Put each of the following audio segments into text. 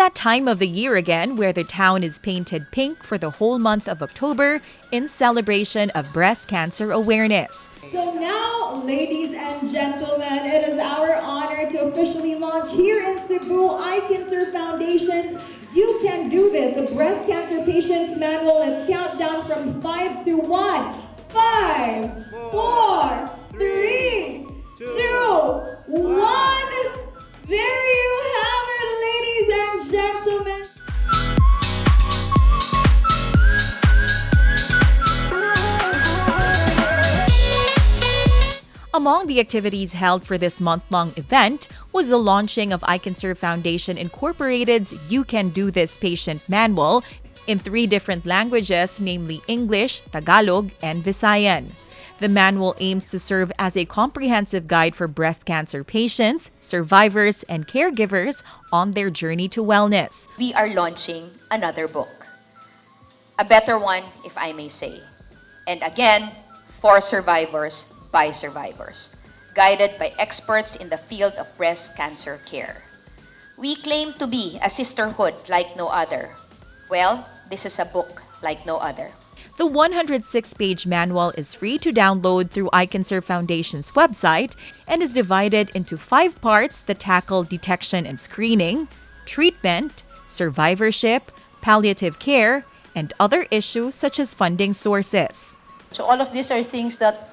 that time of the year again where the town is painted pink for the whole month of October in celebration of breast cancer awareness. So now, ladies and gentlemen, it is our honor to officially launch here in Cebu ICanServe Foundation's You Can Do This, the Breast Cancer Patients Manual. Let's count down from 5 to 1. 5, 4, 3, 2, 1. There you have it, ladies and gentlemen. Among the activities held for this month-long event was the launching of ICanServe Foundation Incorporated's You Can Do This Patient Manual in 3 different languages, namely English, Tagalog, and Visayan. The manual aims to serve as a comprehensive guide for breast cancer patients, survivors, and caregivers on their journey to wellness. We are launching another book. A better one, if I may say. And again, for survivors, by survivors, guided by experts in the field of breast cancer care. We claim to be a sisterhood like no other. Well, this is a book like no other. The 106-page manual is free to download through ICanServe Foundation's website and is divided into 5 parts that tackle detection and screening, treatment, survivorship, palliative care, and other issues such as funding sources. So all of these are things that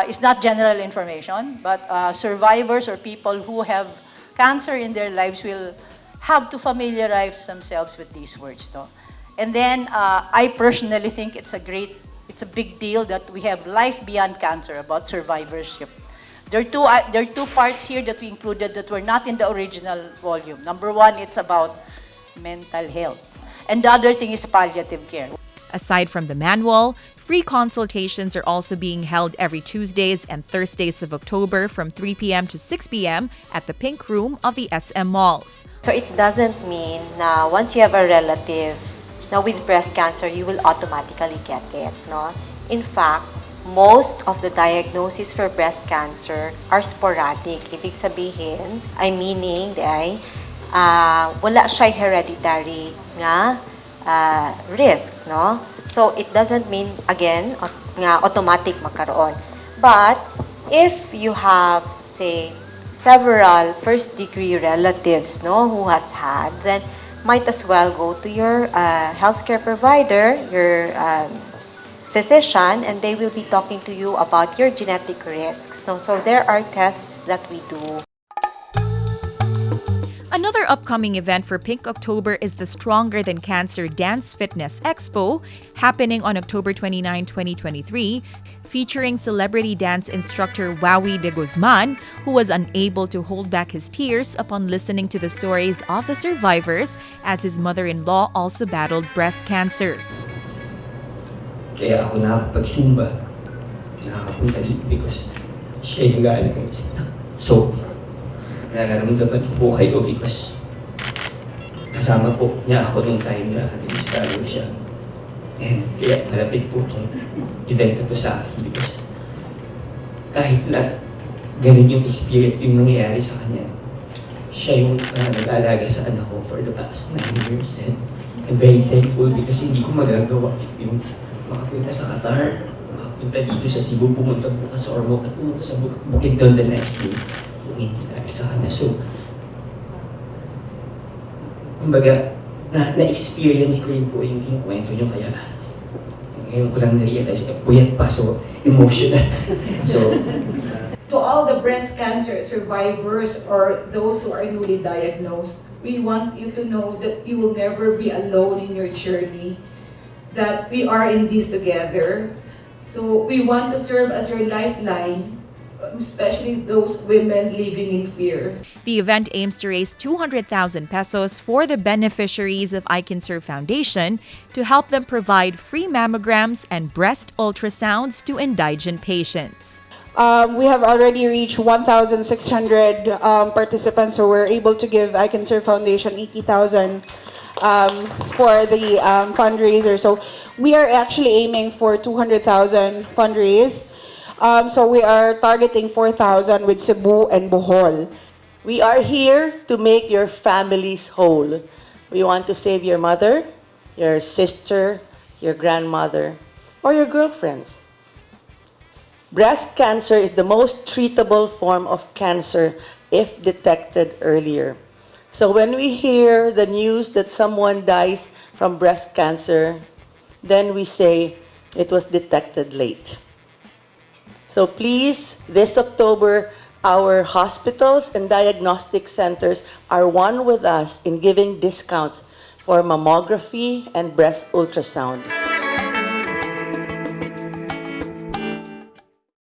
is not general information, but survivors or people who have cancer in their lives will have to familiarize themselves with these words. No? And then I personally think it's a big deal that we have Life Beyond Cancer about survivorship. There are two parts here that we included that were not in the original volume. Number 1, it's about mental health. And the other thing is palliative care. Aside from the manual, free consultations are also being held every Tuesdays and Thursdays of October from 3 p.m. to 6 p.m. at the Pink Room of the SM Malls. So it doesn't mean na once you have a relative na with breast cancer, you will automatically get it. No? In fact, most of the diagnoses for breast cancer are sporadic. Ibig sabihin, meaning wala siya hereditary nga risk, no? So it doesn't mean again nga automatic magkaroon. But if you have, say, several first-degree relatives, no, who has had, then might as well go to your healthcare provider, your physician, and they will be talking to you about your genetic risks. So there are tests that we do. Another upcoming event for Pink October is the Stronger Than Cancer Dance Fitness Expo, happening on October 29, 2023, featuring celebrity dance instructor Wowie de Guzman, who was unable to hold back his tears upon listening to the stories of the survivors, as his mother-in-law also battled breast cancer. Kaya ako nakapag-Zumba, nakapunta dito because siya yung nag-aalag ng isip na. So, nararamdaman po kayo because kasama po niya ako nung time na nag-struggle siya. And kaya malapit po itong event na to sa akin because kahit na ganun yung experience yung nangyayari sa kanya, siya yung nag-aalaga sa anak ko for the past 9 years. And I'm very thankful because hindi ko magagawa yung makapunta sa Qatar, makapunta dito sa Cebu, pumunta bukas sa Ormoc at pumunta sa Bukidnon the next day. Hindi natin sa kanya. So, kumbaga, na-experience ko rin po yung kinukwento nyo, kaya ngayon ko lang na-realize, puyat pa, so emotional. So, to all the breast cancer survivors or those who are newly diagnosed, we want you to know that you will never be alone in your journey, that we are in this together. So we want to serve as your lifeline, especially those women living in fear. The event aims to raise 200,000 pesos for the beneficiaries of ICanServe Foundation to help them provide free mammograms and breast ultrasounds to indigent patients. We have already reached 1,600 participants, so we're able to give ICanServe Foundation 80,000 for the fundraiser. So we are actually aiming for 200,000 fundraise. So we are targeting 4,000 with Cebu and Bohol. We are here to make your families whole. We want to save your mother, your sister, your grandmother, or your girlfriend. Breast cancer is the most treatable form of cancer if detected earlier. So when we hear the news that someone dies from breast cancer, then we say it was detected late. So please, this October, our hospitals and diagnostic centers are one with us in giving discounts for mammography and breast ultrasound.